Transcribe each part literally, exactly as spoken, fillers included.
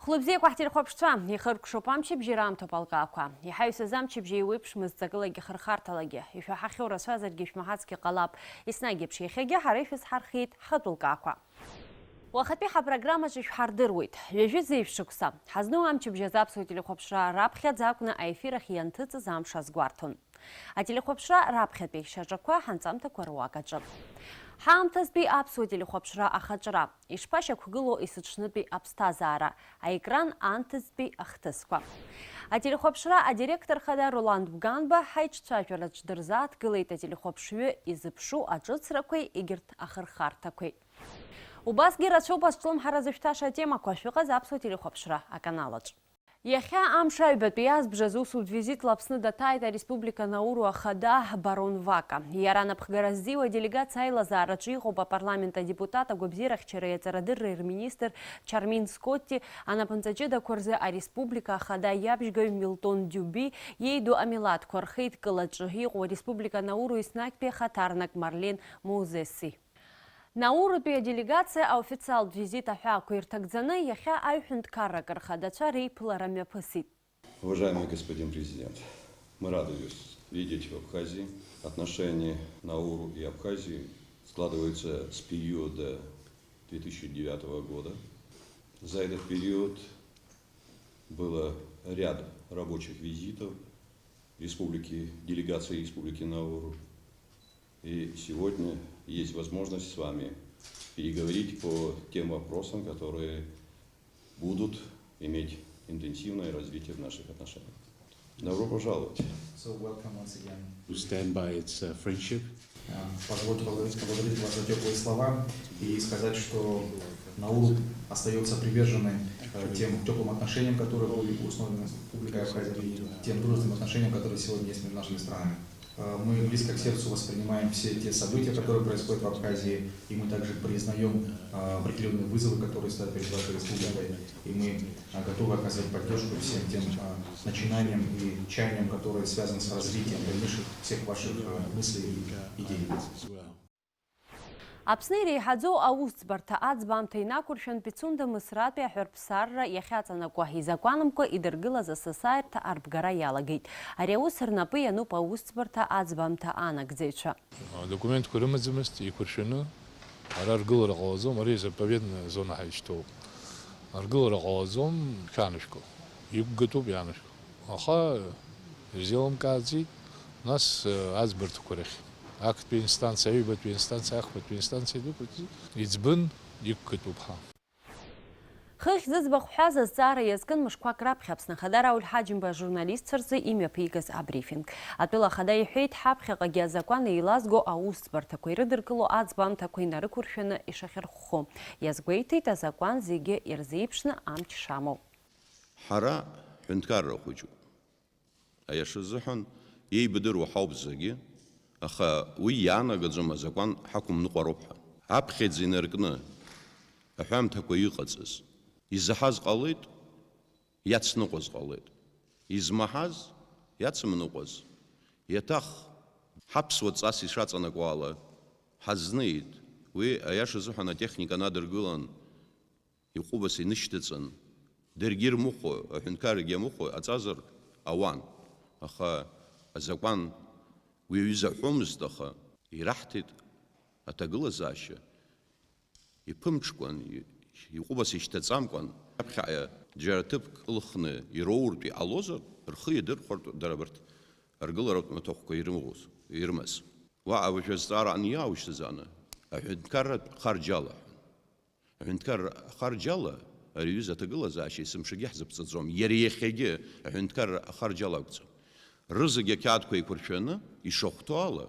Хәлыбзиақәа ҳтелехәаԥшцәа, ихыркәшоуп амчыбжьи раамҭоуп алкаақәа. Иҳаҩсыз амчыбжьи еиуеиԥшмызт ҵакылагьы хырхарҭалагьы. Ишәаҳахьоу рацәазаргьы шәмаҳацгьы ҟалап. Еснагь еиԥш иахьагьы ҳара ишәызҳархиеит ҳхатәы лкаақәа. Уахатәи ҳапрограммаҿы ишәҳардыруеит. Ҩажәи зеижә шықәса. Ҳазну амчыбжь азы Аԥсуа телехәаԥшра раԥхьаӡа акәны аефир ахь ианҭыҵыз амш азгәарҭон. Ателехәаԥшра раԥхьатәи шьаҿақәа ҳанҵамҭақәа руак аҿы. Ҳаамҭазтәи аԥсуа телехәаԥшра ахаҿра. Ишԥашьақәгылоу есыҽнытәи аԥсҭазаара? Аекран анҭыҵтәи ахҭысқәа. Ателехәаԥшра адиректор хада Роланд Бганба ҳаиҿцәажәараҿ дырзааҭгылеит ателехәаԥшҩы изыԥшу аҿыцрақәеи егьырҭ ахырхарҭақәеи. Убасгьы рацәоуп азҿлымҳара зышәҭаша атемақәа шәыҟаз аԥсуа телехәаԥшра аканалаҿ. Иахьа амш аҩбатәи азбжазы усутә визитла Аԥсны даҭааит ареспублика Науру ахада Барон Вака. Иара анапхгара ззиуа аделегациа аилазаараҿы иҟоуп апарламент адепутат агәабзиарахьчареи аҵарадырреи рминистр Чармин Скотти, анапынҵа ҷыдақәа рзы ареспублика ахада иабжьгаҩ Милтон Диуби, иеиду амилаҭқәа рхеидкылаҿы иҟоу ареспублика Науру еснагьтәи ахаҭарнак Марлен Моузеси. Наурутәи аделегациа аофициалтә визит аҳәаақәа ирҭагӡаны, иахьа аҩҳәынҭқаррак рхадацәа реиԥылара мҩаԥысит. Уважаемый господин президент, мы рады вас видеть в Абхазии. Отношения Науру и Абхазии складываются с периода две тысячи девятого года. За этот период было ряд рабочих визитов республики, делегации Республики Науру. И сегодня есть возможность с вами переговорить по тем вопросам, которые будут иметь интенсивное развитие в наших отношениях. Добро пожаловать. So welcome once again. To stand by its, uh, friendship. Э, Позвольте поблагодарить, поблагодарить вас за теплые слова и сказать, что Науру остается приверженной э, тем теплым отношениям, которые были установлены с Республикой Абхазия, и тем дружественным отношениям, которые сегодня есть между нашими странами. Э, Мы близко к сердцу воспринимаем все те события, которые происходят в Абхазии, и мы также признаем э, определенные вызовы, которые стоят перед вашей республикой, и мы э, готовы оказывать поддержку всем тем э, начинаниям и чаяниям, которые связаны с развитием дальнейших всех ваших э, мыслей и идей. Аԥсны иреиҳаӡоу аусӡбарҭа аӡбаамҭа инақәыршәан, Пицунда Мысратәи аҳәарԥсарра иахьаҵанакуа изакәанымкәа идыргылаз асасааирҭа арбгара иалагеит. Ари аус рнапы иануп аусӡбарҭа аӡбаамҭа анагӡаҩцәа. Адокументқәа рымаӡамызт, еиқәыршәаны, ара аргылара ҟалаӡом, ари заповедная зона ҳаишьҭоуп. Аргылара ҟалаӡом, шәаанашәкыл. Иқәгатәуп, иаанашәкыл. Аха ирзеилымкааӡеит, нас, э, аӡбарҭақәа рахь. Актәи инстанциа, аҩбатәи инстанциа, ахԥатәи инстанциа дәықәырҵеит, иӡбын, иқәгатәуп ҳа. Хыхь зыӡбахә ҳәаз азҵаара иазкын мышқәак раԥхьа Аԥсны Ахада Рауль Ҳаџьымба ажурналистцәа рзы имҩаԥигаз абрифинг. Атәыла Ахада иҳәеит, ҳаԥхьаҟагьы азакәан еилазго аусӡбарҭақәа ирыдыркыло аӡбамҭақәа инарықәыршәаны ишахьырхәхо. Иазгәеиҭеит, азакәан зегьы ирзеиԥшны амч шамоу. Ҳара ҳҳәынҭқарра хәыҷуп. Аиаша азыҳәан, еибадыруа ҳауп зегьы, аха уи иаанагаӡом азакәан ҳақәымныҟәароуп ҳәа. Аԥхьаӡа инаркны аҳәамҭақәа иҟаҵаз, изаҳаз ҟалеит, иацныҟәаз ҟалеит, измаҳаз иацымныҟәаз, иаҭах ҳаԥсуа ҵас ишаҵанакуа ала ҳазнеит. Уи, аиаша азыҳәан, атехника надыргылан, иҟәыбаса инышьҭаҵан, даргьы ирмыхәо, аҳәынҭқаррагьы иамыхәо аҵазар ауан. Аха азакәан уи аҩыза аҳәомызт, аха ираҳҭеит аҭагылазаашьа иԥымҽкәан, и-, иҟәыбаса ишьҭаҵамкәан, аԥхьаҟа џьара ҭыԥк ылхны ироуртә иҟалозар, рхы иадырхәартә дара абарҭ аргыларатә маҭәахәқәа ирымоуз, ирымаз. Уаҟа уажәы азҵаара аниааушьҭыз аны, аҳәынҭқарратә харџьала ҳәа. Аҳәынҭқарра ахарџьала ари аҩыза аҭагылазаашьа есымшагьы ҳзыԥҵаӡом. Иара иахьагьы аҳәынҭқарра ахарџьала акәӡам. Рызегьы ақьаадқәа еиқәыршәаны ишахәҭоу ала,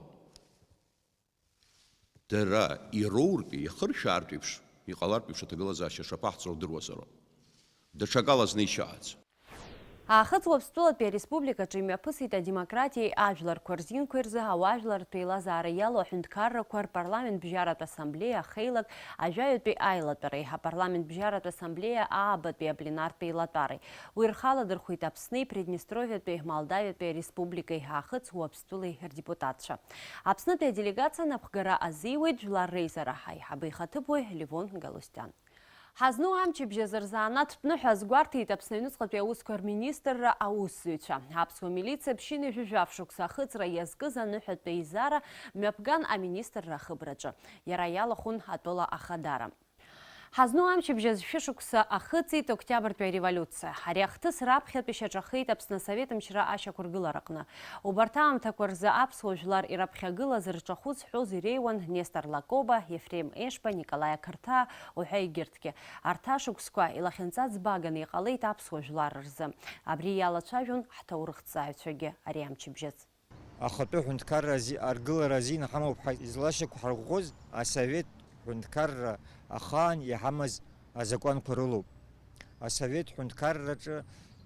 дара ироуртәи, иахыршәаартә еиԥш, иҟалартә еиԥш аҭагылазаашьа шаԥаҳҵо рдыруазароуп. Даҽакала зны ишьааӡ. Аахыҵ Уаԥстәылатәи ареспубликаҿы имҩаԥысит адемократиеи ажәларқәа рзинқәеи рзы ауаажәларратә еилазаара иалоу аҳәынҭқаррақәа рпарламент бжьаратә ассамблеиа ахеилак ажәаҩатәи аилатәареи апарламент бжьаратә ассамблеиа аабатәи апленартә еилатәареи. Уи рхы аладырхәит Аԥсни Приднестровиатәи Молдавиатәи ареспубликеи Аахыҵ Уаԥстәылеи рдепутатцәа. Аԥснытәи аделегациа напхгара азиуеит Жәлар Реизара аиҳабы ихаҭыԥуаҩ Левон Галустиан. Ҳазну амчыбжьаз рзанааҭтә ныҳәа азгәарҭеит Аԥсны аҩныҵҟатәи аусқәа рминистрра аусзуҩцәа. Аԥсуа милициа ԥшьынҩажәи жәаф шықәса ахыҵра иазкыз аныҳәатәи еизара мҩаԥган аминистрра ахыбраҿы. Иара иалахәын атәыла ахадара. Ҳазну амчыбжьаз шәышықәса ахыҵит Октиабртәи ареволиуциа. Ари ахҭыс раԥхьатәи шьаҿахеит Аԥсны Асовет мчра ашьақәыргылараҟны. Убарҭ аамҭақәа рзы аԥсуа жәлар ираԥхьагылаз рҿахәы зҳәоз иреиуан Нестор Лакоба, Ефрем Ешба, Николаи Ақырҭаа уҳәа егьырҭгьы. Арҭ ашықәсқәа илахьынҵа ӡбаганы иҟалеит аԥсуа жәлар рзы. Абри иалацәажәон ҳҭоурыхҭҵааҩцәагьы ари амчыбжьаз. Ахатәы ҳәынҭқарра ази-, аргылара азин ҳамоуп ҳәа излашьақәҳарӷәӷәоз асовет ҳәынҭқарра ахаан иҳамаз азакәанқәа рылоуп. Асовет ҳәынҭқарраҿы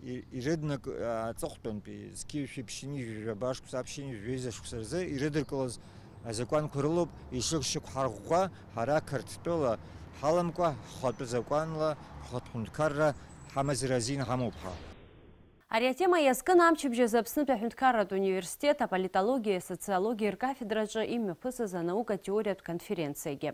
и-, ирыднак-, аҵыхәтәантәи зқьи жәшәи ԥшьынҩажәи жәаба шықәса, ԥшьынҩажәи жәеиза шықәса рзы ирыдыркылоз азакәанқәа рылоуп ишышьақәҳарӷәӷәа, ҳара Қырҭтәыла ҳаламкәа ҳхатәы закәанла ҳхатә ҳәынҭқарра ҳамазара азин ҳамоуп ҳәа. Ари атема иазкын амчыбжьаз Аԥснытәи аҳәынҭқарратә университет аполитологиеи асоциологиеи ркафедраҿы имҩаԥысыз анаукатә теориатә конференциагьы.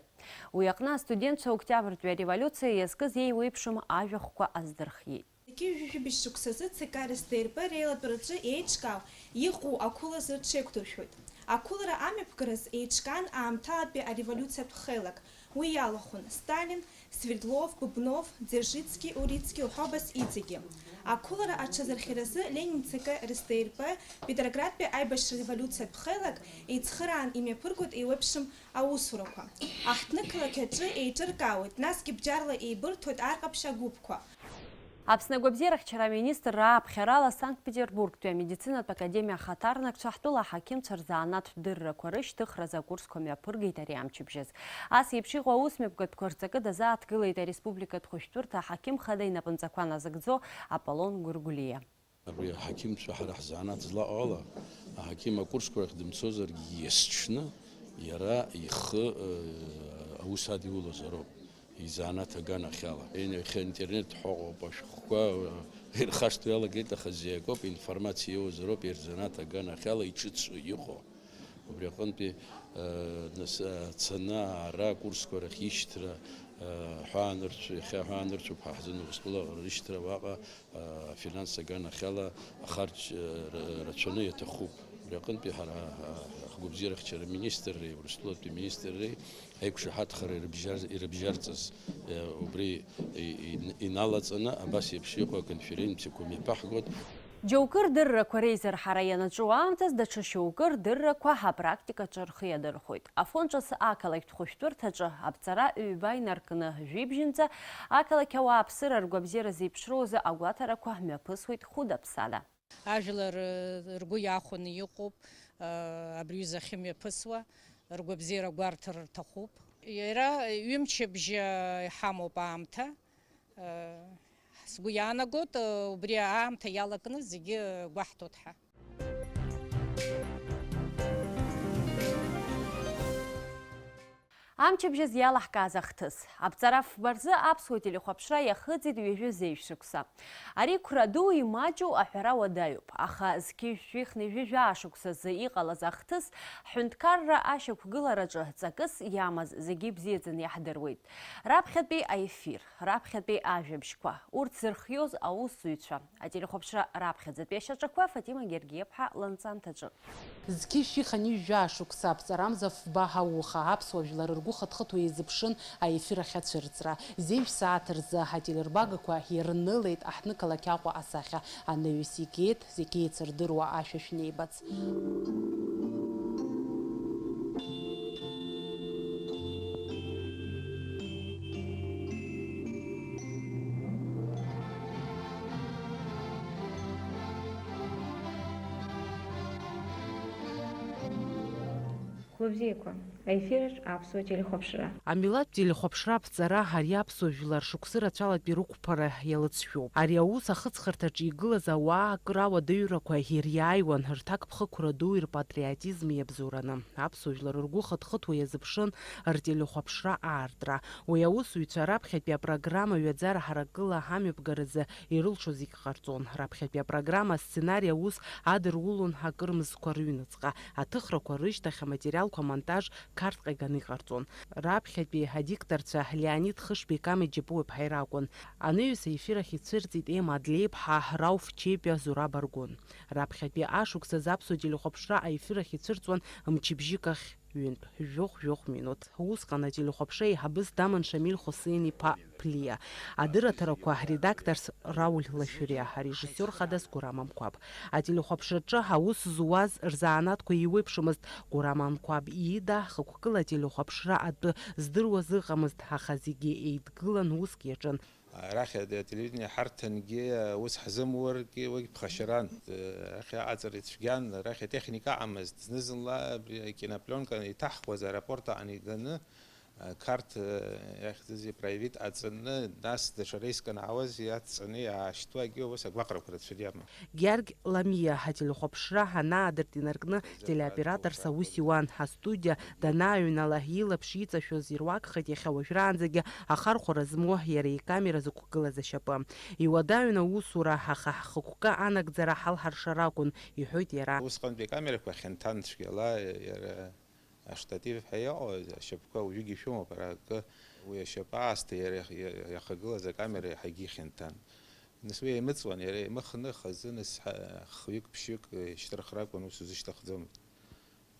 Уи аҟны астудентцәа Октиабртәи ареволиуциа иазкыз еиуеиԥшым ажәахәқәа аздырхиеит. Зқьи жәшәи быжь шықәсазы Ц К Р С Д Р П реилатәараҿы еиҿкаау иҟоу ақәылазы рҽеиқәдыршәоит. Ақәылара амҩаԥгараз еиҿкаан аамҭалатәи ареволиуциатә хеилак. Уи иалахәын Сталин, Свердлов, Бубнов, Дзержински, Урицки уҳәа убас иҵегьы. Ақәылара аҽазырхиаразы Ленин Ц К Р С Д Р П Петроградтәи аибашьра револиуциатә хеилак еицхыраан имҩаԥыргоит еиуеиԥшым аусурақәа. Аҳҭнықалақь аҿы еиҿыркаауеит, насгьы бџьарла еибырҭоит арҟаԥшь агәыԥқәа. Аԥсны агәабзиарахьчара аминистрра ааԥхьарала Санкт-Петербургтәи амедицинатә академиа ахаҭарнакцәа ҳтәыла аҳақьымцәа рзанааҭтә дыррақәа рышьҭыхразы акурсқәа мҩаԥыргеит ари амчыбжьаз. Ас еиԥш иҟоу аусмҩаԥгатәқәа рҵакы дазааҭгылеит ареспубликатә хәышәтәырҭа аҳақьым хада инапынҵақәа назыгӡо Аполлон Гәыргәлиа. Абри аҳақьымцәа ҳара ҳзанааҭ злаҟоу ала, аҳақьым акурсқәа рахь дымцозаргьы есҽны иара ихы, э, аус адиулозароуп. Изанааҭ аганахьала. Иахьа интернет ҳәа ыҟоуп, ашәҟәқәа ирхашҭуа иалагеит, аха зегь акоуп, информациа иоуазароуп, ирзанааҭ аганахьала иҿыцу иҟоу. Убри аҟынтәи, э, нас, э, цаны ара акурсқәа рахь ишьҭра, э, аҳәаанырцә-, иахьа аҳәаанырцәуп ҳәа ҳзын Урыстәыла рышьҭра уаҟа, э, афинанс аганахьала ахарџь, э, р-, рацәаны иаҭахуп. Убри аҟынтәи ҳара, э, ҳгәабзиарахьчара министрреи Урыстәылатәи министрреи Аиқәшаҳаҭхара ирыбжьар-, ирыбжьарҵаз, э, убри и-, и-, иналаҵаны абас еиԥш иҟоу аконференциақәа мҩаԥаҳгоит. Џьоукы рдыррақәа реизырҳара ианаҿу аамҭаз даҽа шьоукы рдыррақәа апрактикаҿы рхы иадырхәоит. Афон ҿыц ақалақьтә хәышәтәырҭаҿы аԥҵара ҩба инаркны жәибжьынӡа ақалақь ауааԥсыра ргәабзиара зеиԥшроу азы агәаҭарақәа мҩаԥысуеит хәыда-ԥсада. Ажәлар, э, ргәы иахәаны иҟоуп, э, абри аҩыза ахьымҩаԥысуа, ргәабзиара гәарҭар рҭахуп. Иара ҩымчыбжьа иҳамоуп аамҭа. Э, сгәы иаанагоит, э, убри аамҭа иалакны зегьы гәаҳҭоит ҳәа. Амчыбжьаз иалаҳкааз ахҭыс. Аԥҵара фба рзы аԥсуа телехәаԥшра иахыҵит ҩажәа зеижә шықәса. Ари қәра ду имаҷу аҳәара уадаҩуп, аха зқьи жәшәи хынҩажәи жәаа шықәсазы иҟалаз ахҭыс ҳҳәынҭқарра ашьақәгылараҿы ҵакыс иамаз зегьы ибзиаӡаны иаҳдыруеит. Раԥхьатәи аефир, раԥхьатәи ажәабжьқәа, урҭ зырхиоз аусзуҩцәа, ателехәаԥшра раԥхьаӡатәи ашьаҿақәа Фатима Гергиаԥҳа ланҵамҭаҿы. Зқьи жәшәи хынҩажәи жәаа шықәса аԥҵарамза фба ауха аԥсуа жәлар ргәы хыҭхыҭуа иазыԥшын аефир ахьацәырҵра. Зеижә сааҭ рзы ателербагақәа ирнылеит аҳҭнықалақь Аҟәа асахьа, анаҩс игеит зегьы еицырдыруа ашәа шәнеибац. Хәлыбзиақәа, аефираҿ аԥсуа телехәаԥшра. Амилаҭтә телехәаԥшра аԥҵара ари аԥсуа жәлар шықәсы рацәалатәи рықәԥара иалыҵшәоуп. Ари аус ахыҵхырҭаҿы игылаз ауаа акыр ауадаҩрақәа ириааиуан, рҭакԥхықәра ду, рпатриотизм иабзоураны. Аԥсуа жәлар ргәы хыҭхыҭуа иазыԥшын ртелехәаԥшра аартра. Уи аусзуҩцәа раԥхьатәи апрограмма ҩаӡара ҳаракыла амҩаԥгаразы ирылшо зегь ҟарҵон. Раԥхьатәи апрограмма асценари аус адырулон акыр мзқәа рыҩныҵҟа, аҭыхрақәа рышьҭахь аматериалқәа амонтаж Қарҭҟа иганы иҟарҵон. Раԥхьатәи адикторцәа Леонид Хышбеи Кама Џьапуаԥҳаи ракәын. Анаҩс аефир ахь ицәырҵит Ема Адлеиԥҳа, Рауф Чепиа, Зураб Аргәын. Раԥхьатәи ашықәсазы аԥсуа телехәаԥшра аефир ахь ицәырҵуан мчыбжьык ахь ҩынтә жәохә-жәохә минуҭ. Усҟан ателехәаԥшра еиҳабыс даман Шамиль Хусеин-иԥа Ԥлиа, адырраҭарақәа редакторс Рауль Лашәриа, арежиссиор хадас Гурам Амқәаб. Ателехәаԥшраҿы аус зуаз рзанааҭқәа еиуеиԥшымызт. Гурам Амқәаб иида хықәкыла ателехәаԥшра атәы здыруаз ыҟамызт, аха зегьы еидгылан уск иаҿын. Арахь ателевидение ҳарҭангьы ус ҳзымургьы уигь ԥхашьаран. Арахь аҟаҵара ицәгьан, арахь атехника аҟамызт. Зны-зынла абри акинопленка иҭаҳхуаз аеропорт аҟны иганы, Қарҭ иахьӡыз ипроявит аҵаны, нас даҽа реизк анаауаз иацҵаны иаашьҭуагьы ус агәаҟрақәа рацәаӡам. Георги Ламиа ателехәаԥшра анаадырт инаркны телеоператорс аус иуан. Астудиа данааҩнала, илаԥш иҵашәоз ируакхеит иахьа уажәраанӡагьы ахархәара змоу иара икамера зықәгылаз ашьапы. Иуадаҩын аусура, аха ҳхықәкы анагӡара ҳалҳаршар акәын, иҳәоит иара. Усҟантәи акамерақәа хьанҭан цәгьала иара аштатив ҳәа иҟоу ашьапқәа уажәыгьы ишәымоуп, ара акы, уи ашьапы аасҭа иара иах-, иа-, иахагылаз акамера иаҳагьы ихьанҭан. Нас уи еимыҵуан, иара еимыхны, хазы, нас ҳа-, хҩык-ԥшьҩык, э, шьҭырхра акәын, ус узышьҭыхӡомызт.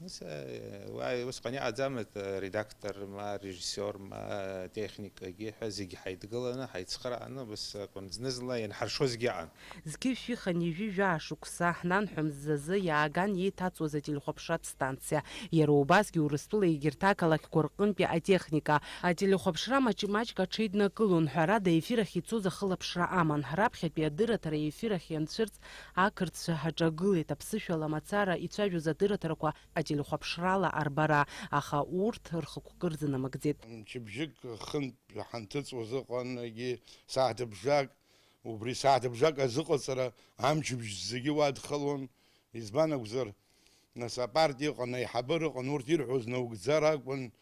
Нас, э, уа усҟан иҟаӡамызт, э, редактор, ма режиссиор, ма техникагьы ҳәа зегьы ҳаидгыланы, ҳаицхырааны, убас акәын, зны-зынла ианҳаршозгьы ыҟан. Зқьи жәшәи хынҩажәи жәаа шықәса, нанҳәа мзазы иааган еиҭаҵуаз ателехәаԥшратә станциа. Иара убасгьы Урыстәыла егьырҭ ақалақьқәа рҟынтәи атехника. Ателехәаԥшра маҷ-маҷк аҽеиднакылон, ҳәарада, аефир ахь ицоз ахылаԥшра аман. Раԥхьатәи адырраҭара аефир ахь ианцәырҵ, ақырҭцәа аҿагылеит аԥсышәала мацара ицәажәоз адырраҭарақәа ателехәаԥшрала арбара, аха урҭ рхықәкы рзынамыгӡеит. Мчыбжьык хынтә ҳанҭыҵуаз ыҟан, егьи сааҭыбжак, убри сааҭыбжак азыҟаҵара амчыбжь зегьы уа дхалон. Избан акәзар, нас апартиа ыҟан, аиҳабыра ыҟан, урҭ ирҳәоз наугӡар акәын.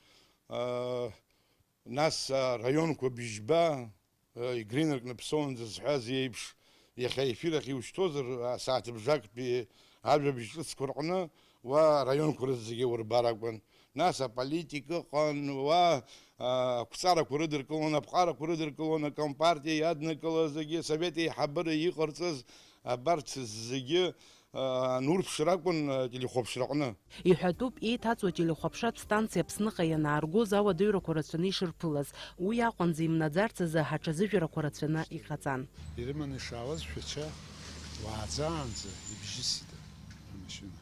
Нас араионқәа бжьба, игринаркны ԥсоунӡа зҳәаз еиԥш, иахьа аефир ахь иушьҭозар, асааҭыбжактәи ажәабжь ҿыцқәа рҟны уа араионқәа рызегьы урбар акәын. Нас аполитика ыҟан, уа, а, ақәҵарақәа рыдыркылон, аԥҟарақәа рыдыркылон, акомпартиа иаднакылаз, егьи асовет еиҳабыра иҟарҵаз, абарҭ зегьы, а, анурԥшра акәын, а, телехәаԥшраҟны. Иҳәатәуп, еиҭаҵуа телехәаԥшратә станциа Аԥсныҟа ианааргоз ауадаҩрақәа рацәаны ишырԥылаз. Уи аҟынӡа имнаӡарц азы аҽазыжәарақәа рацәаны иҟаҵан. Ирыманы ишаауаз Шәача уааӡаанӡа ибжьысит амашьына,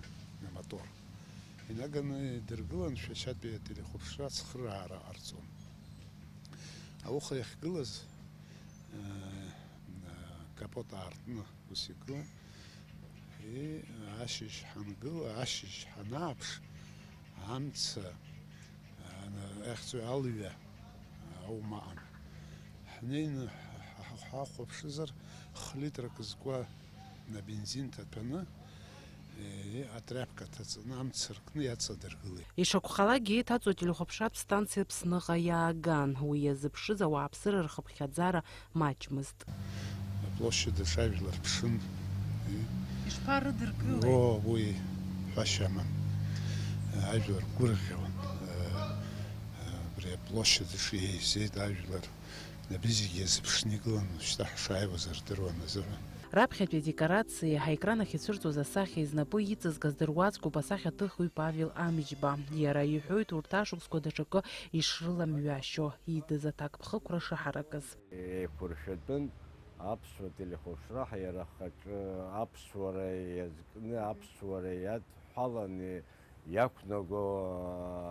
амотор. Инаганы идыргылан Шәачатәи ателехәаԥшра ацхыраара ҟарҵон. Ауха иахьгылаз, э, э, капот аартны ус игылан. И, ашьыжь ҳангыла, ашьыжь ҳанааԥш, амца, ана-, ахьӡ-, алҩа аума аҟан. Ҳнеины ҳа-, ҳа-, ҳахәаԥшызар, хә-литрак зкуа абензин ҭаҭәаны, э, атряпка ҭаҵаны амца ркны иаҵадыргылеит. Ишакәхалакгьы, еиҭаҵуа телехәаԥшратә станциа Аԥсныҟа иааган. Уи иазыԥшыз ауааԥсыра рхыԥхьаӡара маҷмызт. Аплощадь аҿы ажәлар ԥшын. Ишԥарыдыркылеи? О, уи ҳәашьа амам. Ажәлар гәырӷьон. Абри аплощадь аҿы еизеит ажәлар. Абри зегьы иазыԥшны игылан, шьҭа ҳшааиуаз рдыруан азыҳәан. Раԥхьатәи адекорациа, аекран ахь ицәырҵуаз асахьа, изнапы иҵызгаз дыруаӡәкуп асахьаҭыхҩы Павел Амиџьба. Иара иҳәоит урҭ ашықәсқәа даҽакы ишрыламҩашьо, идыз аҭакԥхықәра шыҳаракыз. Еиқәыршәатәын аԥсуа телехәаԥшра ҳәа иара ахаҿы аԥсуара иазкны, аԥсуара иадҳәаланы иақәнаго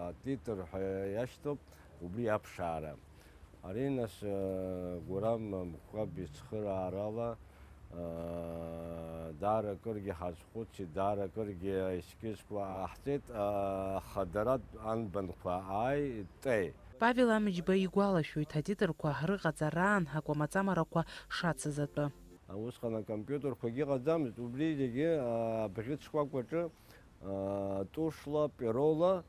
атитр ҳәа иашьҭоуп убри аԥшаара. Ари, нас, э, Гурам Амқәаб ицхыраарала, э, даара акыргьы ҳазхәыцит, даара акыргьы аескизқәа ҟаҳҵеит, э, аха дара анбанқәа ааи, тәеи. Павел Амиџьба игәалашәоит, атитрқәа рыҟаҵараан акәамаҵамарақәа шацыз атәы. Усҟан акомпиутерқәагьы ыҟаӡамызт, убри зегьы, э, абӷьыц шкәакәаҿы, аа, тушла, перола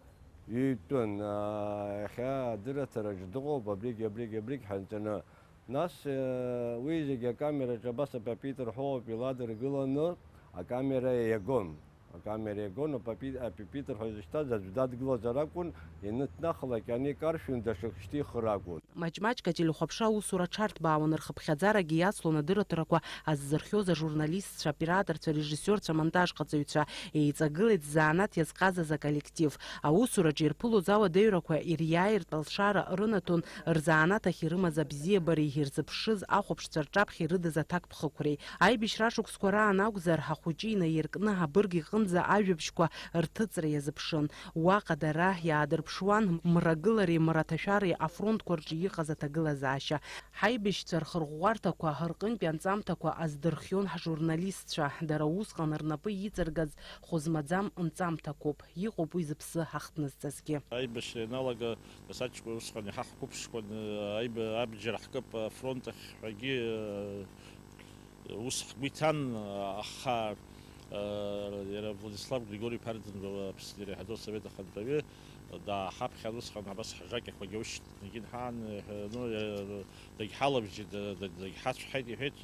иҩтәын. Аа, иахьа адырраҭараҿ дыҟоуп, абригь, абригь, абригь ҳәа нҵәаны. Нас, э, уи зегьы акамераҿы абас апапитр ҳәоуп иладыргыланы, акамера иагон. Камера иагон, апапи-, апипитр ҳәа изышьҭаз аӡә дадгылазар акәын, ианыҭнахлак, ани каршәын, даҽак шьҭихыр акәын. Маҷ-маҷк ателехәаԥшра аусура аҽарҭбаауан, рхыԥхьаӡарагьы иацлон адырраҭарақәа аззырхиоз ажурналистцәа, аоператорцәа, арежиссиорцәа, амонтажҟаҵаҩцәа. Еиҵагылеит ззаанаҭ иазҟазаз аколлектив. Аусураҿы ирԥылоз ауадаҩрақәа ириааиртә алшара рынаҭон, рзанааҭ ахь ирымаз абзиабареи ирзыԥшыз ахәаԥшцәа рҿаԥхьа ирыдыз аҭакԥхықәреи. Аибашьра ашықәсқәа раан акәзар, ахәыҷы инаиркны абырг иҟынӡа ажәабжьқәа рҭыҵра иазыԥшын. Уаҟа дара иаадырԥшуан мрагылареи мраҭашәареи афронтқәа рҿы иҟаз аҭагылазаашьа. Ҳаибашьцәа рхырӷәӷәарҭақәа, рҟынтәи анҵамҭақәа аздырхион ҳжурналистцәа. Дара усҟан рнапы иҵаргаз хәы змаӡам нҵамҭақәоуп. Иҟоуп уи зыԥсы ахҭнызҵазгьы. Аибашьра ианалага, нас аҷкәын усҟан иаҳа ҳқәыԥшқәан, аиба-, абџьар ҳкып афронт ахь ҳәагьы, ус ҳгәы иҭан, аха, иара Владислав Григори-иԥа Арӡынба, Аԥсны иреиҳаӡоу асовет ахантәаҩы, дааҳаԥхьан усҟан, абас ҳжакьақәагьы аушьҭны инҳан, ну, дагьҳалабжьеит, да-, да-, дагьҳацәҳаит, иҳәеит,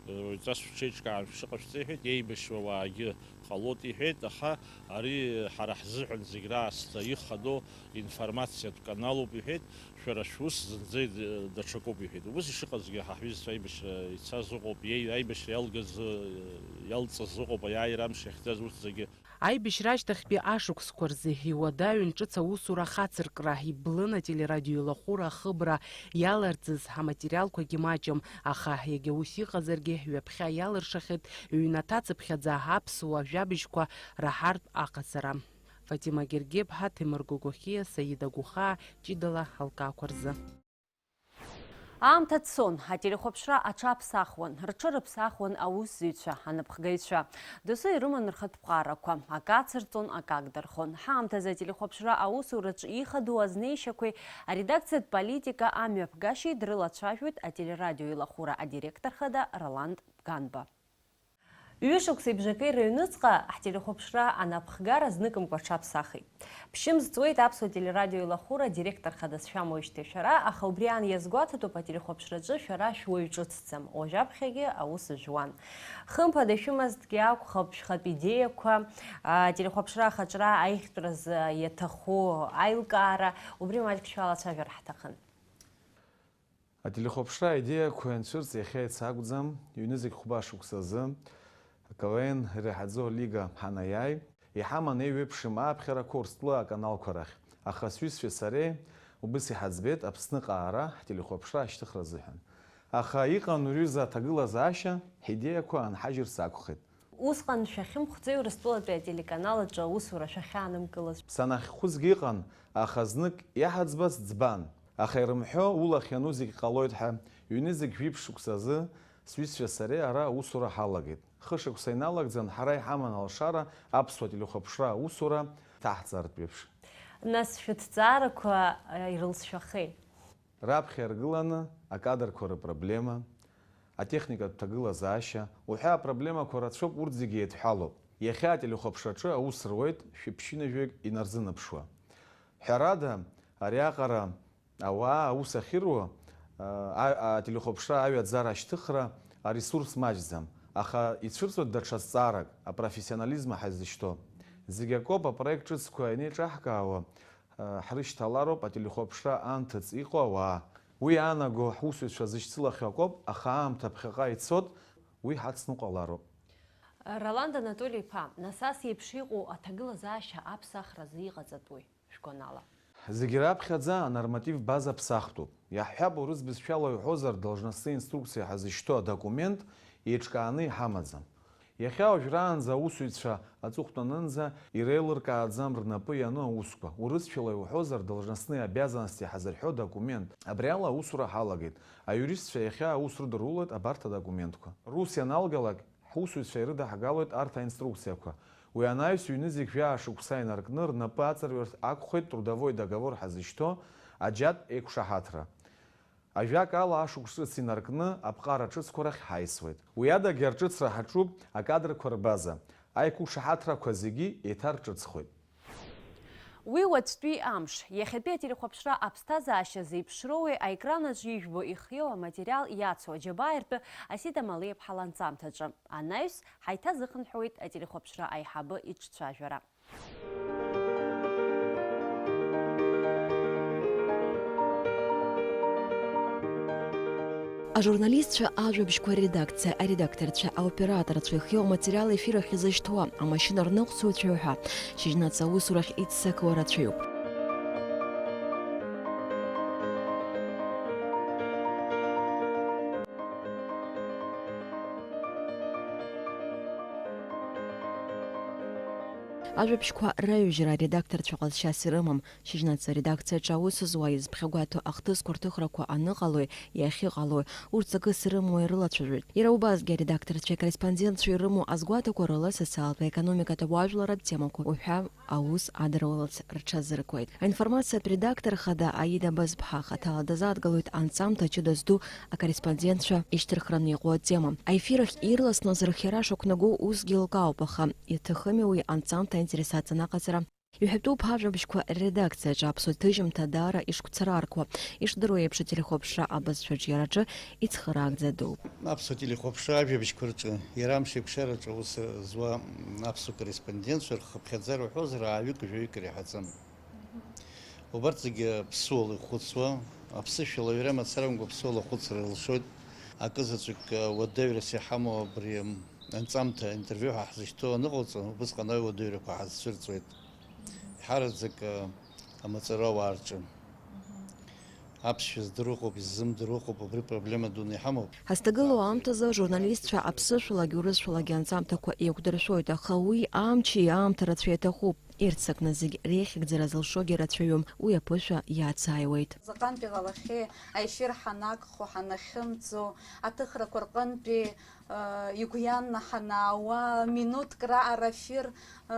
уаҩҵас шәҽеиҿкаан шәыҟашәҵа, иҳәеит, еибашьуа уаагьы ҟалоит, иҳәеит, аха ари ҳара ҳзыҳәан зегь раасҭа ихадоу информациатә каналуп, иҳәеит, шәара шәус зынӡа даҽакуп, иҳәеит. Убыс ишыҟазгьы, ҳа ҳҩызцәа аибашьра ицаз ыҟоуп, иеи-, аибашьра иалгаз, иалҵыз ыҟоуп, аиааира амш иахьӡаз урҭ зегьы. Аибашьра ашьҭахьтәи ашықәсқәа рзы иуадаҩын ҿыц аусура ахацыркра, иблын ателерадиоеилахәыра ахыбра иаларҵаз аматериалқәагьы маҷым, аха иагьа ус иҟазаргьы, ҩаԥхьа иалыршахьеит ҩнаҭа цыԥхьаӡа аԥсуа жәабжьқәа раҳартә аҟаҵара. Фатима Гергеԥҳа, Ҭемыр Гогохиа, Саида Гухаа, ҷыдала алкаақәа рзы. Аамҭа цон, ателехәаԥшра аҽаԥсахуан, рҽырыԥсахуан аусзуҩцәа, анапхгаҩцәа. Досу ирыман рхатә ԥҟарақәа, акы ацырҵон, акы агдырхон. Ҳаамҭазы ателехәаԥшра аусураҿы ихадоу азнеишьақәеи аредакциатә политика амҩаԥгашьеи дрылацәажәоит ателерадио еилахәыра адиректор хада Роланд Ганба. Ҩышықәсеи бжаки рыҩныҵҟа ҳтелехәаԥшра анапхгара зныкымкәа аҽаԥсахит. Ԥшьымз ҵуеит аԥсуа телерадиоеилахәыра директор хадас шәамоижьҭеи шәара, аха убри аан иазгәаҭатәуп ателехәаԥшраҿы шәара шәуаҩ ҿыцӡам, уажәаԥхьагьы аус жәуан. Хымԥада, шәымазҭгьы акәхап шәхатә идеиақәа, ателехәаԥшра ахаҿра аихтәразы иаҭаху аилкаара, убри маҷк шәалацәажәар ҳҭахын. Ателехәаԥшра аидеиақәа анцәырҵ иахьа иацы акәӡам, ҩнызқь хәба шықәсазы КВН ираҳаӡоу алига ҳанаиааи, иҳаман еиуеиԥшым ааԥхьарақәа Урыстәыла аканалқәа рахь, аха сҩызцәеи сареи убыс иҳаӡбеит Аԥсныҟа аара ҳтелехәаԥшра ашьҭыхра азыҳәан. Аха иҟан урҩыза аҭагылазаашьа, ҳидеиақәа анҳажьырц акәхеит. Усҟан шәахьымхәӡеи Урыстәылатәи ателеканал аҿы аусура шәахьаанымгылаз? Санахьхәызгьы ыҟан, аха знык иаҳаӡбаз ӡбан. Аха ирымҳәо, улахь иану зегь ҟалоит ҳәа, ҩнызқь жәиԥшь шықәсазы сҩызцәа сареи ара аусура ҳалагеит. Хышықәса иналагӡан ҳара иҳаман алшара аԥсуа телехәаԥшра аусура ҭаҳҵаартә еиԥш. Нас шәыҭҵаарақәа, э, ирылҵшәахеи? Раԥхьа иргыланы акадрқәа рыпроблема, атехникатә ҭагылазаашьа уҳәа апроблемақәа рацәоуп, урҭ зегьы еидҳәалоуп. Иахьа ателехәаԥшраҿы аус руеит шәи ԥшьынҩажәаҩык инарзынаԥшуа. Ҳәарада, ариаҟара ауаа аус ахьыруа, а, а, ателехәаԥшра аҩаӡара ашьҭыхра аресурс маҷӡам, аха ицәырҵуеит даҽа зҵаарак, апрофессионализм ҳазышьҭоу. Зегь акоуп апроект ҿыцқәа ианеиҿаҳкаауа, ҳрышьҭалароуп ателехәаԥшра анҭыҵ иҟоу ауаа. Уи иаанаго ҳусуҩцәа зышьцылахьоу акоуп, аха аамҭа ԥхьаҟа ицот, уи ҳацныҟәалароуп. Роланд Анатоли-иԥа, нас ас еиԥш иҟоу аҭагылазаашьа аԥсахразы иҟаҵатәуи, шәгәанала? Зегь раԥхьаӡа анорматив база ԥсахтәуп. Иаҳҳәап, урыс бызшәала иуҳәозар, должностные инструкции ҳәа зышьҭоу адокумент еиҿкааны иҳамаӡам. Иахьа уажәраанӡа аусзуҩцәа аҵыхәтәанынӡа иреилыркааӡам рнапы иану аусқәа. Урысшәала иуҳәозар, должностные обязанности ҳазырҳәо документ. Абри ала аусура ҳалагеит. Аиуристцәа иахьа аус рыдырулоит абарҭ адокументқәа. Рус ианалгалак, ҳусзуҩцәа ирыдаҳгалоит арҭ аинструкциақәа. Уи анаҩс ҩнызқь жәаа шықәса инаркны рнапы аҵарҩыртә акәхеит трудовой договор ҳазышьҭоу аџьатә еиқәшаҳаҭра. Ажәакала, ашықәс ҿыц инаркны аԥҟара ҿыцқәа рахь ҳаисуеит. Уи адагьы арҿыцра ҳаҿуп акадрқәа рбаза, аиқәшаҳаҭрақәа зегьы еиҭарҿыцхоит. Уи уаҵәтәи амш. Иахьатәи ателехәаԥшра аԥсҭазаашьа зеиԥшроуи аекран аҿы ижәбо ихиоу аматериал иацу Аџьабаа ртәы Асида Малиаԥҳа ланҵамҭаҿы. Анаҩс, ҳаиҭазыхынҳәуеит ателехәаԥшра аиҳабы иҿцәажәара. Ажурналистцәа, ажәабжьқәа редакциа, аредакторцәа, аоператорцәа ихиоу аматериал ефир ахь изышьҭуа, амашьына рныҟәцаҩцәа ҳәа, шьыжьнаҵ аусурахь иццакуа рацәаҩуп. Ажәабжьқәа раҩжьра аредакторцәа ҟазшьас ирымам. Шьыжьнаҵ аредакциаҿы аус зуа, изԥхьагәаҭо ахҭысқәа рҭыхрақәа аныҟалои, иахьыҟалои, урҭ ҵакыс ирымоу ирылацәажәоит. Иара убасгьы аредакторцәеи акорреспондентцәеи ирымоу азгәаҭақәа рыла социалтә, економикатә, уаажәларратә темақәа уҳәа аус адыруларц рҽазыркуеит. Аинформациатә редактор хада Аида Базԥҳа хаҭала дазааҭгылоит анҵамҭа ҷыда зду акорреспондентцәа ишьҭырхраны иҟоу атема. Аефир ахь ирласны зырхиара шақәнаго усгьы лкаауп, аха иҭахыми уи анҵамҭа аинтерес аҵанаҟаҵара? Иҳәатәуп ҳажәабжьқәа редакциаҿы аԥсуа ҭыжьымҭа даара ишгәцараркуа. Ишдыруа еиԥш, ателехәаԥшра абызшәа аҿиараҿы ицхыраагӡа дууп. Аԥсуа телехәаԥшра ажәабжьқәа рҿы иара амш еиқәшараҿы аус зуа аԥсуа корреспондентцәа рхыԥхьаӡара уҳәозар, ааҩык-жәаҩык иреиҳаӡам. Убарҭ зегьы ԥсуала ихәыцуа, аԥсышәала аҩра мацарамкәа ԥсуала ахәыцра рылшоит. Акы заҵәык уадаҩрас иҳамоу абри анҵамҭа интервиу ҳәа ҳзышьҭоу аныҟауҵо, убысҟан ауадаҩрақәа ҳазцәырҵуеит. Иҳараӡак, а, амаҵура ауаа рҿы. Аԥсшәа здыруа ыҟоуп, иззымдыруа ыҟоуп, убри проблема дуны иҳамоуп. Ҳазҭагылоу аамҭазы ажурналистцәа аԥсышәалагьы урысшәалагьы анҵамҭақәа еиқәдыршәоит, аха уи амчи аамҭа рацәа иаҭахуп. Ирццакны зегь реихьыгӡара зылшогьы рацәаҩым, уи аԥышәа иацааиуеит. Заҟантә иҟалахьеи аефир ҳанагхо, ҳанахьымӡо, аҭыхрақәа рҟынтәи, э, игәы ианны ҳанаауа, минуҭк раҟара ефир, э,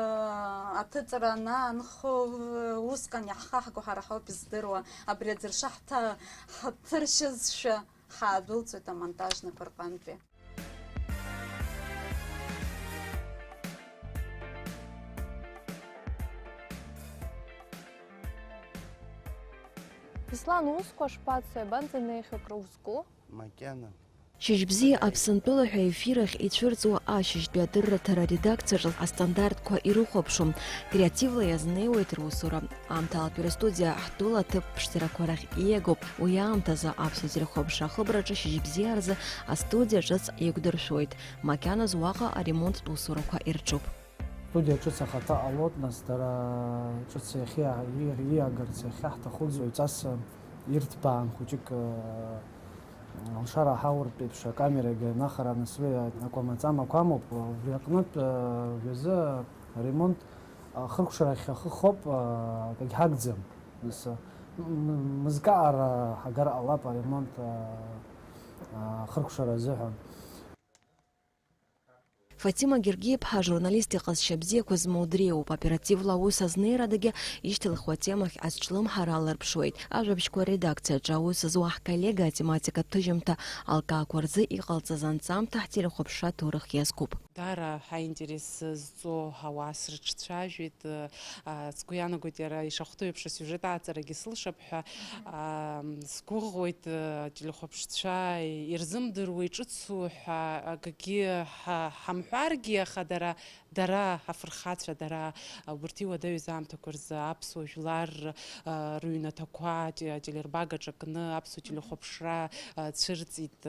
аҭыҵра анаанхо, э, усҟан иаҳхаҳго ҳара ҳауп издыруа, абри аӡырша ҳҭа-, ҳаҭыршьызшәа. Ҳаадәылҵоит амонтажникқәа рҟынтәи. Беслан, уусқәа шԥацои, абанӡанеихьоу, акры узку? Макьана. Шьыжьбзиа Аԥсынтәыла ҳәа ефир ахь ицәырҵуа ашьыжьтәи адырраҭара аредакциаҿы астандартқәа ирыхәаԥшуам, креативла иазнеиуеит русура. Аамҭалатәи рыстудиа ҳтәыла аҭыԥ ԥшӡарақәа рахь ииагоуп, уи аамҭазы аԥсуа телехәаԥшра ахыбраҿы шьыжьбзиа рзы астудиа ҿыц еиқәдыршәоит, макьаназ уаҟа аремонттә усурақәа ирҿуп. Студиа ҿыц ахаҭа ҟалоит, нас дара ҿыц иахьиа-, ииагарц иахьаҳҭаху ҵаҩҵас ирҭбаан хәыҷык, алшара аҳауртә еиԥш акамерагьы анахара, нас уи акәамаҵамақәа амоуп, убри аҟнытә, уажәазы аремонт ахыркәшарахь ахы хоуп, акагь ҳагӡам. Нас, м-, м-, мызкаара ҳагар ҟалап аремонт, а, а, ахыркәшара азыҳәан. Фатима Гергиаԥҳа ажурналист иҟазшьа бзиақәа змоу дреиуоуп, оперативла аус азнеирадагьы ишьҭылхуа атемахь азҿлымҳара аларԥшуеит. Ажәабжьқәа редакциаҿы аус зуа ҳколлега атематикатә ҭыжьымҭа алкаақәа рзы иҟалҵаз анҵамҭа ҳтелехәаԥшра аҭоурых иазкуп. Даара ҳаинтерес зҵоу ауаа срыҿцәажәеит. А, сгәы иаанагоит, иара ишахәҭоу еиԥш асиужет ааҵарагьы сылшап ҳәа. А, сгәыӷуеит, а, телехәаԥшцәа ирзымдыруа иҿыцу ҳәа акгьы ҳа-, ҳамҳәаргьы, аха дара, дара, афырхацәа, дара, а, убарҭ иуадаҩыз аамҭақәа рзы аԥсуа жәлар, а, рыҩнаҭақәа те-, ателербагаҿ акны аԥсуа телехәаԥшра, а, цәырҵит.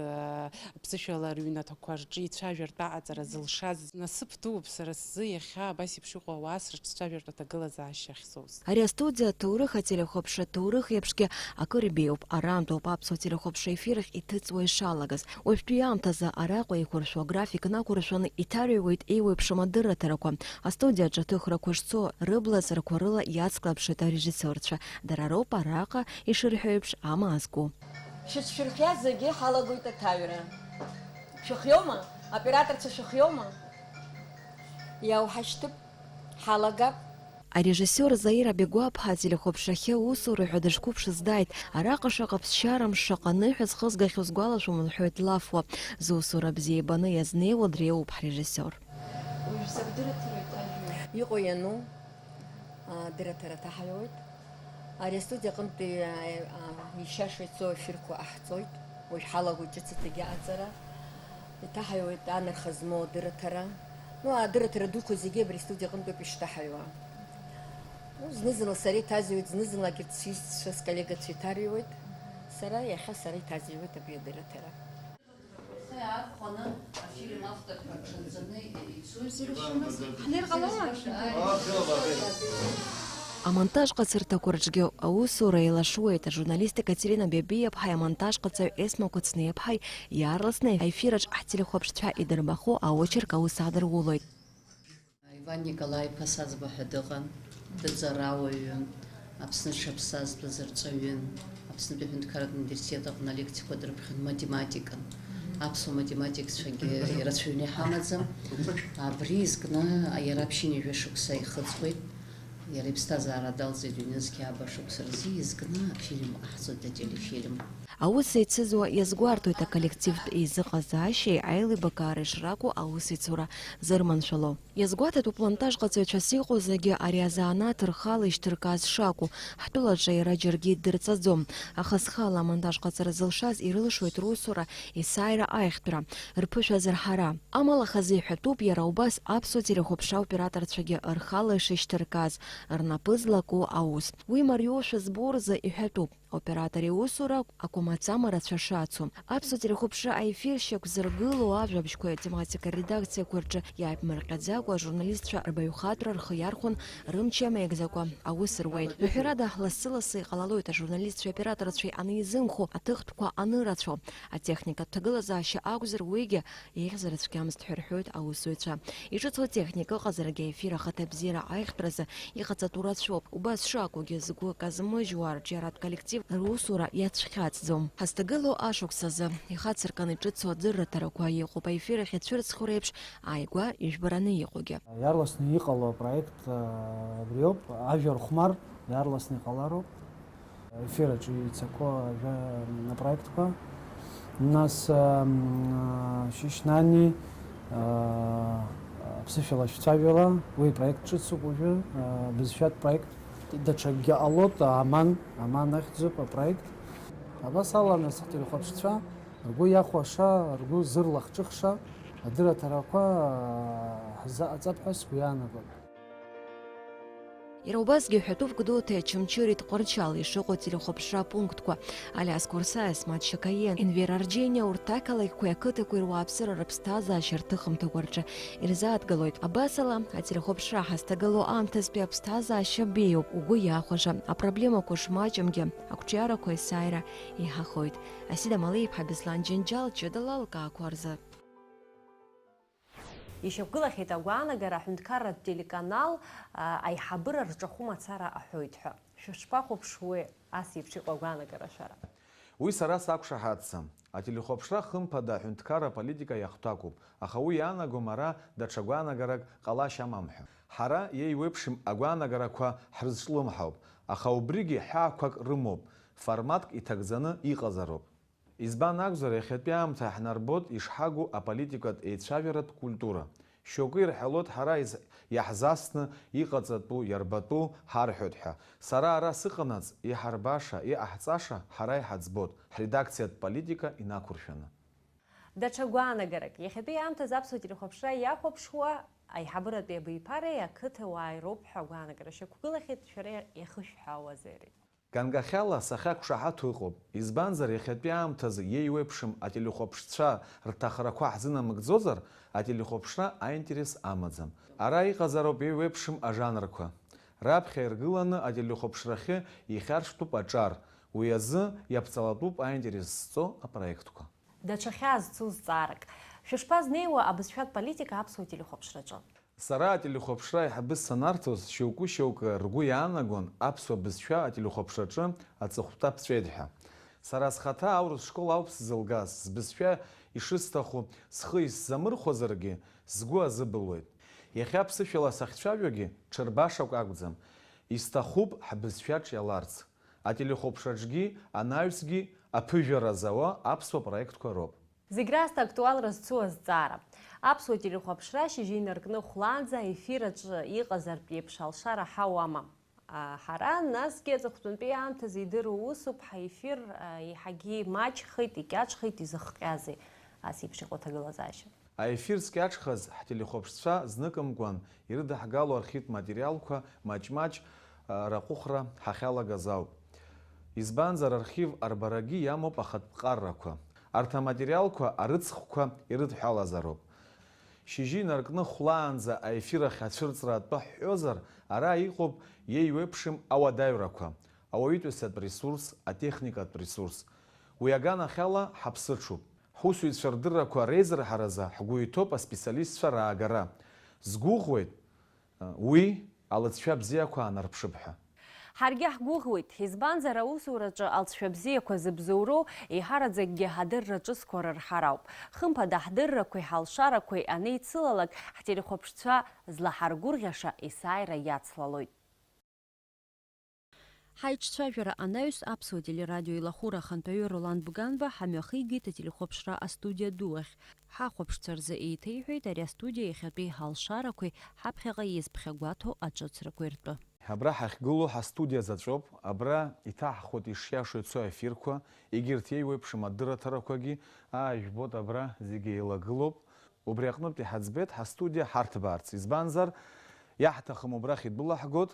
Аԥсышәала рыҩнаҭақәа рҿы ицәажәартә аҟаҵара зылшаз насыԥ дууп сара сзы иахьа абас еиԥш иҟоу ауаа срыҿцәажәартә аҭагылазаашьа ахьсоуз. Ари астудиа аҭоурых, ателехәаԥшра аҭоурых еиԥшгьы акыр ибеиоуп. Арантәоуп аԥсуа телехәаԥшра ефир ахь иҭыҵуа ишалагаз. Уажәтәи аамҭазы араҟа еиқәыршәо аграфик нақәыршәаны иҭарҩуеит еиуеиԥшым адырраҭарақәа. Астудиаҿы аҭыхрақәа шцо, рыблазарақәа рыла иацклаԥшуеит арежиссиорцәа. Дара роуп араҟа, ишырҳәо еиԥш, амаа зку. Шәыҽшәырхиа зегьы ҳалагоит аҭаҩра. Шәыхиоума? Аоператорцәа шәыхиоума? Иауҳашьҭып, ҳалагап. Арежиссиор Заира Бегәаԥҳа ателехәаԥшрахьы усура ҳәа дышқәыԥшыз дааит. Араҟа шаҟа ԥсшьара мшы, шаҟа ныҳәа зхызгахьоу сгәалашәом, лҳәоит лафуа. Зусура бзиа ибаны иазнеиуа дреиуоуп ҳрежиссиор. Уажә закә дырраҭароу иҭажәу? Иҟоу иану? Адырраҭара ҭаҳаҩуеит. Ари астудиа аҟынтәи, а, а, ишьаша ицо афирқәа ҟаҳҵоит. Уажә ҳалагоит ҿыц аҭагьы аҵара. Иҭаҳаҩуеит анарха змоу адырраҭара. Ну, адырраҭара дуқәа зегьы абри астудиа аҟынтәоуп ишҭаҳаҩуа. Ну, зны-зынла сара иҭазҩуеит, зны-зынлагьы сҩызцәа, сколлегацәа иҭарҩуеит. Сара, иахьа сара иҭазҩуеит абри адырраҭара. Ҳнеир ҟалома? Амонтаж ҟацырҭақәа рҿгьы аусура еилашуеит. Ажурналист Екатерина Бебиаԥҳаи амонтажҟаҵаҩ Есма Кәыҵниаԥҳаи иаарласны аефир аҿы ҳтелехәаԥшцәа идырбахьоу аочерк аус адырулоит. Иван Николаи-иԥа Саӡба ҳәа дыҟан, дыҵарауаҩын, Аԥсны дшаԥсазтәыз арҵаҩын, Аԥснытәи аҳәынҭқарратә университет аҟны алеқциақәа дрыԥхьон, математикан. Аԥсуа математикцәагьы ирацәаҩны иҳамаӡам. Абри изкны иара ԥшьынҩажәа шықәса ихыҵуеит. Иара иԥсҭазаара далҵит ҩнызқьи ааба шықәса рзы, изкны афильм ҟаҳҵоит, ателефильм. Аус еицызуа иазгәарҭоит аколлективтә еизыҟазаашьеи аилибакаареи шракәу аусеицура зырманшәало. Иазгәаҭатәуп, монтажҟаҵаҩцәас иҟоу зегьы ари азанааҭ рхала ишьҭыркааз шакәу. Ҳтәылаҿы иара џьаргьы иддырҵаӡом, аха зхала амонтажҟаҵара зылшаз ирылшоит русура, есааира аиӷьтәра, рԥышәа азырҳара. Амала хазы иҳәатәуп иара убас аԥсуа телехәаԥшра операторцәагьы рхала ишышьҭыркааз, рнапы злаку аус. Уи мариоушәа збо рзы иҳәатәуп. Аоператор иусура ақәамаҵама рацәа шацу. Аԥсуа телехәаԥшра аефир шьақәзыргылоу ажәабжьқәеи атематика редакциақәа рҿы иааиԥмырҟьаӡакәа ажурналистцәа рбаҩхатәра рхы иархәон, рымч иамеигӡакәа аус руеит. Маҳәарада, лассы-лассы иҟалалоит ажурналистцәеи аоператорцәеи анеизымхо, аҭыхтәқәа анырацәоу. Атехникатә ҭагылазаашьа акәзар, уигьы еиӷьзар цәгьамызт ҳәа рҳәоит аусзуҩцәа. Иҿыцу атехника ыҟазаргьы, аефир ахаҭабзиара аиӷьтәразы иҟаҵатәу рацәоуп. Убас шакәугьы, згәы казмыжьуа арҿиаратә коллектив русура иацәхьаҵӡом. Ҳазҭагылоу ашықәс азы ихацыркын иҿыцу адырраҭарақәа иҟоуп аефир ахь ицәырҵхо реиԥш ааигәа ижәбараны иҟоугьы. Иаарласны иҟало апроект, а, абриоуп, ажәа рхәмар иаарласны иҟалароуп. Ефир аҿы ицақәоу ажәа-, апроектқәа. Нас, ам, а, Шьышьнани, а, аԥсышәала шәцәажәала, уи проект ҿыцуп уажәы, а, бызшәатә проект. Даҽакгьы ҟалоит, Аман, Аман ахьӡуп апроект. Абас ала, нас, ателехәаԥшцәа ргәы иахәаша, ргәы зырлахҿыхша адырраҭарақәа, а, ҳзаҟаҵап ҳәа сгәы иаанагоит. Иара убасгьы ҳәатәуп Гәдоуҭеи Очамчыреи Тҟәарчали ишыҟоу ателехәаԥшра апунктқәа. Алиас Курсаиа, Асмаҭ Шьақаиа, Енвер Арџьениа, урҭ ақалақьқәеи ақыҭақәеи руааԥсыра рыԥсҭазаашьа рҭыхымҭақәа рҿы ирзааҭгылоит. Абас ала, ателехәаԥшра ҳазҭагылоу аамҭазтәи аԥсҭазаашьа беиоуп, угәы иахәаша, апроблемақәа шмаҷымгьы, ақәҿиарақәа есааира еиҳахоит. Асида Малеиԥҳа, Беслан Џьынџьал, ҷыдала алкаақәа рзы. Ишьақәгылахьеит агәаанагара аҳәынҭқарратә телеканал, а, аиҳабыра рҿахәы мацара аҳәоит ҳәа. Шәышԥахәаԥшуеи ас еиԥш иҟоу агәаанагара шәара? Уи сара сақәшаҳаҭӡам. Ателехәаԥшра хымԥада аҳәынҭқарра аполитика иахәҭакуп, аха уи иаанагом ара даҽа гәаанагарак ҟалашьа амам ҳәа. Ҳара иеиуеиԥшым агәаанагарақәа ҳрызҿлымҳауп, аха убригьы ҳәаақәак рымоуп, форматк иҭагӡаны иҟазароуп. Избан акәзар, иахьатәи аамҭа ҳнарбоит ишҳагу аполитикатә еицәажәаратә культура. Шьоукы ирҳәалоит ҳара из-, иаҳзасны иҟаҵатәу, иарбатәу ҳарҳәоит ҳәа. Сара ара сыҟанаҵ, иҳарбаша, иҟаҳҵаша ҳара иҳаӡбоит, ҳредакциатә политика инақәыршәаны. Даҽа гәаанагарак, иахьатәи аамҭазы аԥсуа телехәаԥшра иахәаԥшуа аиҳабыратәи абиԥареи ақыҭауааи роуп ҳәа агәаанагара шьақәгылахьеит, шәара иахышәҳәаауазеи? Ганкахьала сахьақәшаҳаҭу ыҟоуп, избанзар, иахьатәи аамҭазы иеиуеиԥшым ателехәаԥшцәа рҭахрақәа ҳзынамыгӡозар, ателехәаԥшра аинтерес амаӡам. Ара иҟазароуп еиуеиԥшым ажанрқәа. Раԥхьа иргыланы ателехәаԥшрахьы ихьаршәтәуп аҿар, уи азы иаԥҵалатәуп аинтерес зҵо апроектқәа. Даҽа хьаа зцу зҵаарак. Шәышԥазнеиуа абызшәатә политика аԥсуа телехәаԥшраҿы? Сара ателехәаԥшра аиҳабыс санарҭоз, шьоукы-шьоукы ргәы иаанагон аԥсуа бызшәа ателехәаԥшраҿы аҵыхәтәа ԥҵәеит ҳәа. Сара схаҭа аурыс школ ауп сзылгаз, сбызшәа ишысҭаху схы исзамырхәазаргьы, сгәы азыбылуеит. Иахьа ԥсышәала сахьцәажәогьы ҽырбашақә акәӡам, исҭахуп ҳбызшәа ҿиаларц. Ателехәаԥшраҿгьы анаҩсгьы аԥыжәара зауа аԥсуа проектқәа роуп. Зегь раасҭа актуалра зцу азҵаара. Аԥсуа телехәаԥшра шьыжьы инаркны хәлаанӡа аефир аҿы иҟазартә еиԥш алшара ҳауама? Ҳара, насгьы, аҵыхәтәантәи аамҭазы идыруа усуп, ҳаефир еиҳагьы имаҷхеит, икьаҿхеит, изыхҟьазеи ас еиԥш иҟоу аҭагылазаашьа? Аефир зкьаҿхаз ҳтелехәаԥшцәа зныкымкәан ирыдаҳгало архивтә материалқәа маҷ-маҷ раҟәыхра ҳахьалагаз ауп. Избанзар, архив арбарагьы иамоуп ахатә ԥҟаррақәа. Арҭ аматериалқәа арыцхәқәа ирыдҳәалазароуп. Шьыжьы инаркны хәлаанӡа аефир ахь ацәырҵра атәы ҳҳәозар, ара иҟоуп иеиуеиԥшым ауадаҩрақәа, ауаҩытәыҩсатә ресурс, атехникатә ресурс. Уи аганахьала ҳаԥсыҽуп. Ҳусзуҩцәа рдыррақәа реизырҳаразы ҳгәы иҭоуп аспециалистцәа раагара. Сгәыӷуеит, уи алҵшәа бзиақәа аанарԥшып ҳәа. Ҳаргьы ҳгәыӷуеит, избанзар, аусураҿы алҵшәа бзиақәа зыбзоуроу еиҳараӡакгьы ҳадырра ҿыцқәа рырҳар ауп. Хымԥада, ҳдыррақәеи ҳалшарақәеи анеицылалак, ҳтелехәаԥшцәа злаҳаргәырӷьаша есааира иацлалоит. Ҳаиҿцәажәара анаҩс, Аԥсуа телерадио илахәыра ахантәаҩы Ролан Бганба ҳамҩахигеит ателехәаԥшра астудиа ду ахь. Ҳахәаԥшцәа рзы еиҭеиҳәеит ари астудиа иахьатәи ҳалшарақәеи ҳаԥхьаҟа иазԥхьагәаҭоу аҿыцрақәеи ртәы. Абра ҳахьгылоу ҳастудиа заҵәоуп, абра иҭаҳхуеит ишиашоу ицо аефирқәа, егьырҭ еиуеиԥшым адырраҭарақәагьы, аа, ижәбоит, абра зегьы еилагылоуп. Убри аҟнытә иҳаӡбеит ҳастудиа ҳарҭбаарц, избанзар, иаҳҭахым убрахь идәылаҳгоит,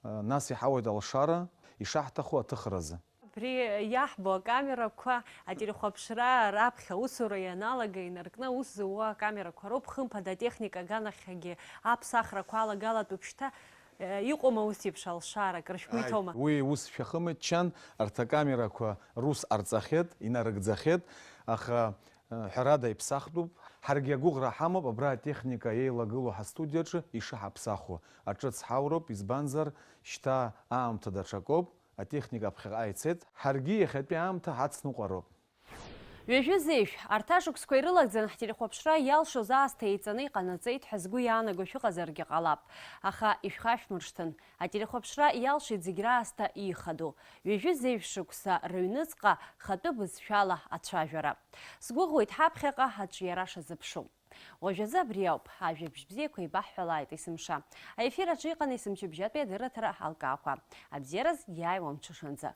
нас иҳауеит алшара, ишаҳҭаху аҭыхразы. Абри иаҳбо акамерақәа ателехәаԥшра раԥхьа аусура ианалага инаркны аус зуа акамерақәа роуп, хымԥада, атехника аганахьгьы аԥсахрақәа алагалатәуп шьҭа. Иҟоума ус еиԥш алшара, акыр шәгәы иҭоума? Уи ус шәахымыччан, арҭ акамерақәа рус ҟарҵахьеит, инарыгӡахьеит, аха, ҳәарада, иԥсахтәуп. Ҳаргьы агәыӷра ҳамоуп абра атехника еилагылоу ҳастудиаҿы ишыҳаԥсахуа. Аҿыц ҳауроуп, избанзар, шьҭа аамҭа даҽакоуп, атехника ԥхьаҟа ицеит. Ҳаргьы иахьатәи аамҭа ҳацныҟәароуп. Ҩажәи зеижә, арҭ ашықәсқәа ирылагӡан ҳтелехәаԥшра иалшоз аасҭа еиҵаны иҟанаҵеит ҳәа згәы иаанаго шәыҟазаргьы ҟалап, аха ишәхашәмыршҭын, ателехәаԥшра иалшеит зегь раасҭа иихадоу, ҩажәи зеижә шықәса рыҩныҵҟа хатәы бызшәала ацәажәара. Сгәыӷуеит ҳаԥхьаҟа аҿиара шазыԥшу. Уажәазы абри ауп, ажәабжь бзиақәа еибаҳҳәалааит есымша. Аефир аҿы иҟан есымчыбжьатәи адырраҭара ҳалкаақәа. Абзиараз, иааиуа мҽышанӡа.